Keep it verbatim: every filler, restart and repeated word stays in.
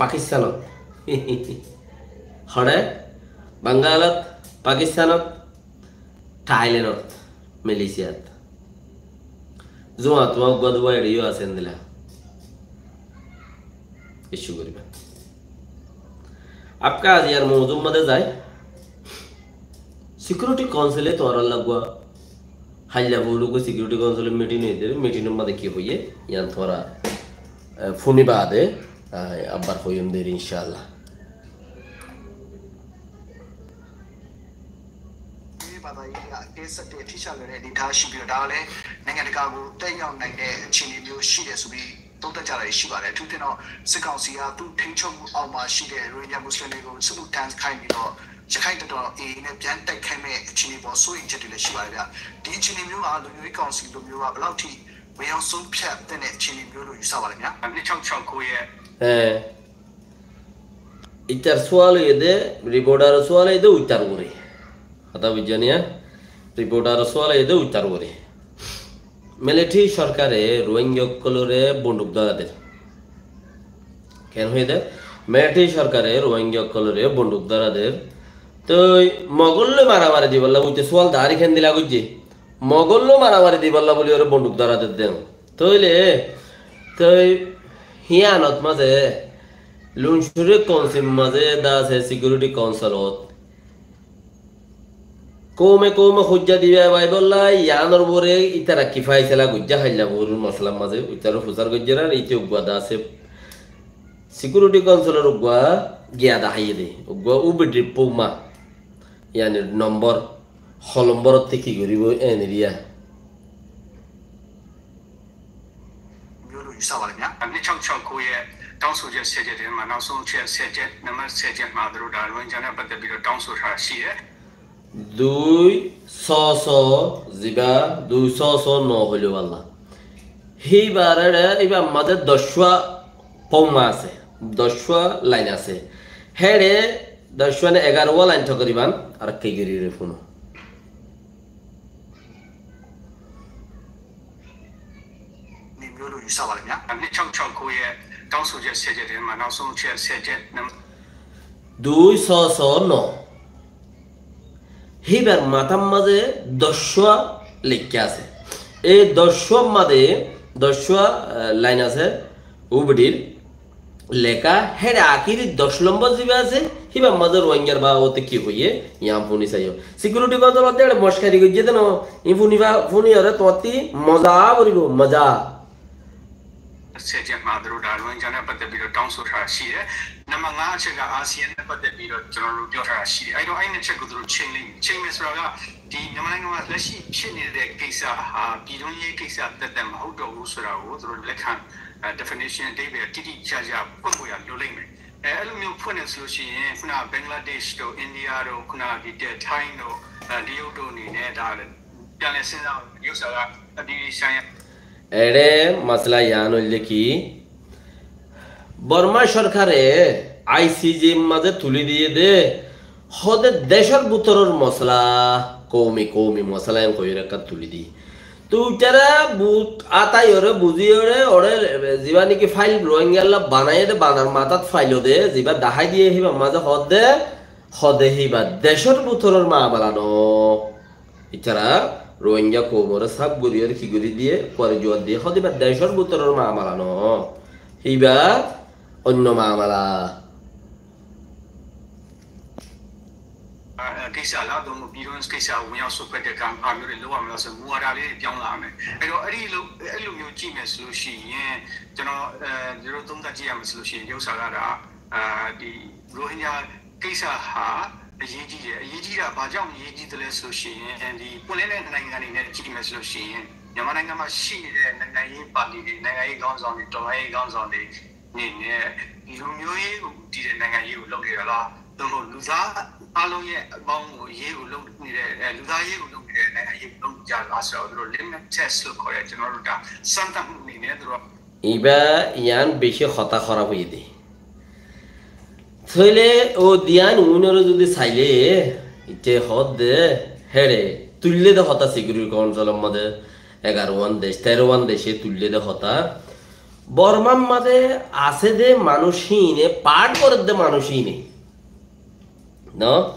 Pakistan ot. Hoçé? Bangal ot, Pakistan ot, Thailand ot, Malaysia t. Zuwa tuwa uggwá duwa eçé yó asé endilla. Issue goriba. Abka aijjar mouzu mazé zai. Security Council e tuáñrar laggúa hailla bólu goi Security Council e meeting óiye de, meeting or mazé ki hoiye, yián tuáñra, eh, fúni baade, ah, abbar hoiyum de, inshallah. ရေးပါသာရေးက အကဲဆက်တဲ့ ထိရှုလွယ်တဲ့ အနေအထားရှိပြီးတော့ ဒါကလည်း နိုင်ငံတကာကို သက်ရောက်နိုင်တဲ့ အခြေအနေမျိုး ရှိတယ်ဆိုပြီး သုံးသပ်ကြတာတွေ ရှိပါတယ်။ အထူးသဖြင့်တော့ စစ်ကောင်စီက သူ့ထိန်းချုပ်မှုအောက်မှာရှိတဲ့ ရိုဟင်ဂျာ မွတ်စလင်တွေကို စစ်မှုထမ်းခိုင်းပြီးတော့ ရခိုင်တပ်တော် အေအေ နဲ့ ပြန်တိုက်ခိုက်မယ့် အခြေအနေပေါ် စိုးရိမ်ချက်တွေလည်း ရှိပါတယ်ဗျာ။ ဒီအခြေအနေမျိုးက လုံခြုံရေးကောင်စီလိုမျိုးက ဘယ်လောက်ထိ ဝင်ရောက်ဆုံးဖြတ်သင့်တဲ့ အခြေအနေမျိုးလို့ ယူဆပါလဲဗျာ။ နှစ်ခြောက်ခြောက်ကိုရဲ့ အဲ Itar sual óiye de, reporter or sual óiye de, uitar uore. Hotá buijjó niya? Reporter or sual óiye de, uitar uore. Military sorkare Rohingya ókkolore bonduk dóra der. Ken hoiye de? Military sorkare Rohingya ókkolore bonduk dóra der. Toi Mogol loi maramari dibolla buite sual dari ken dila goijje? Mogol loi maramari dibolla buli ore bonduk dóra der de. Tóile, toi híyanot mazé, Lunsuri Council mazé de asé Security Council ot. Koume koume hoijja diba bái bolla, yiánor uore ítara ki faisala goijje hailla bólu masalar mazé, ítara fusar goijje na, íte uggwá de asé. Security Council or uggwá giya de haiyé de, uggwá ubidir pouma, yáni nombor, ho nombor otte ki goribo en eriya. မျိုးလို့ ယူဆပါတယ်ဗျာ။ နှစ်ခြောက်ခြောက်ကိုရဲ့ တောင်းဆိုချက် ဆယ်ချက်ထဲမှာ နောက်ဆုံးအချက် ဆယ်ချက် နံပါတ် ဆယ်ချက်မှာ သူတို့ ဒါ ရိုဟင်ဂျာနဲ့ ပတ်သက်ပြီးတော့ တောင်းဆိုထားတာ ရှိတယ်။ Dui só só, ziba, dui só só no hoile bála. Híbar ere, híbar mazé doccúa pouma asé, doccúa line asé. Héçe doccúa ne egarowá line tokoriban, ar ki gori re funo. နေမျိုးလို့ ယူဆပါတယ်ဗျာ။ နှစ်ခြောက်ခြောက်ကိုရဲ့ တောင်းဆိုချက် ဆယ်ချက်ထဲမှာ နောက်ဆုံးအချက် ဆယ်ချက် နံပါတ် Dui só só no. Híbar matár mazé doccúa leikká asé. E doccúar mazé, doccúa, eh, line asé, ubidir leká, héçe akiri doc lombor ziba asé, híbar mazé Rohingyar babote ki hoiyé, yián fúni saiyó. Security Council otte eçe mockari goijjé de no, iín fúniba, fúni ore tuáñtti moza foribo, moza. ဆယ်ချက်မှာ သူတို့ ဒါ ရိုဟင်ဂျာနဲ့ ပတ်သက်ပြီးတော့ တောင်းဆိုထားတာ ရှိတယ်။ နံပါတ်ငါးအချက်က အာဆီယံနဲ့ ပတ်သက်ပြီးတော့ ကျွန်တော်တို့ ပြောထားတာ ရှိတယ်။ အဲ့တော့ အဲ့နှစ်ချက်ကို သူတို့ ချိန်လိမ့်မယ်။ ချိန်မယ်ဆိုတာက ဒီ မြန်မာနိုင်ငံမှာ လက်ရှိဖြစ်နေတဲ့ ကိစ္စဟာ ပြည်တွင်းရေးကိစ္စ သက်သက် မဟုတ်တော့ဘူးဆိုတာကို သူတို့ လက်ခံ အဲ definition အဓိပ္ပာယ် တိတိကျကျ ဖွင့်ဖို့ရ လိုလိမ့်မယ်။ အဲ အဲ့လိုမျိုး ဖွင့်နေဆိုလို့ရှိရင် ခုန ဘင်္ဂလားဒေ့ရှ်တို့ အိန္ဒိယတို့ ခုန ဒီ ထိုင်းတို့ အဲ တရုတ်တို့ အနေနဲ့ ဒါ ပြန်လည်စဉ်းစားဖို့ ဒီဥစ္စာက အပြည်ပြည်ဆိုင်ရာ Eçe masala yián óilde ki, Borma sorkare I C J mazé tuli diye de, hode decór bútoror mosala, koumi, koumi mosala en hoiyóre ekká tuli diye. Toi ítara bu-, ataiyóre, buziyóre, ore ziba niki file Rohingyalla banaiye de, banar matát failo de, ziba dahái diye híba mazé hode, hode híba decór bútoror mamala no. Ítara Rohingya koumore saf gorí ar ki gorí diye, kuwari juwab diye, hode íba decór bútoror mamala no. Íba oinno mamala. အဲ ကိစ္စလား သို့မဟုတ် ပြည်တွင်းကိစ္စ ဝင်ရောက်စွက်ဖက်တဲ့ ကံ ဘာမျိုးတွေ လုပ်ရမလဲဆို မူဝါဒလေးတွေ ပြောင်းလာမယ်။ အဲ့တော့ အဲ့ဒီလို အဲ့လိုမျိုး ကြည့်မယ်ဆိုလို့ရှိရင် ကျွန်တော် အဲ ဒီလို သုံးသပ်ကြည့်ရမယ်ဆိုလို့ရှိရင် ဒီဥစ္စာက ဒါ အာ ဒီ ရိုဟင်ဂျာ ကိစ္စဟာ အရေးကြီးတယ်။ အရေးကြီးတာ ဘာကြောင့် အရေးကြီးသလဲဆိုလို့ရှိရင် ဒီ ပွင့်လင်းတဲ့ နိုင်ငံတွေနဲ့ ကြည့်မယ်ဆိုလို့ရှိရင် မြန်မာနိုင်ငံမှာ ရှိနေတဲ့ နိုင်ငံရေးပါတီတွေ၊ နိုင်ငံရေးခေါင်းဆောင်တွေ၊ တော်လှန်ရေးခေါင်းဆောင်တွေ အနေနဲ့ လူမျိုးရေးကို ဦးတည်တဲ့ နိုင်ငံရေးကို လုပ်နေတာလား၊ သို့မဟုတ် လူသားအားလုံးရဲ့ အပေါင်းကို အရေးကို လုပ်နေတဲ့ အဲ လူသားရေးကို လုပ်နေတဲ့ နိုင်ငံရေးကို လုပ်နေကြလားဆိုတာကို သူတို့ litmus test လို့ခေါ်တဲ့ ကျွန်တော်တို့ ဒါ စမ်းသပ်မှု အနေနဲ့ သူတို့ Íba yián beci hotá hóraf óiye de. Tóile ó diyan uinore zodi saile, ite hoódde, héçe, tuille de hotá Security Council or mazé egarowan dec, terowan dece tuille de hotá. Bormar mazé asé de manúic híine, path gorédde manúic híine. No?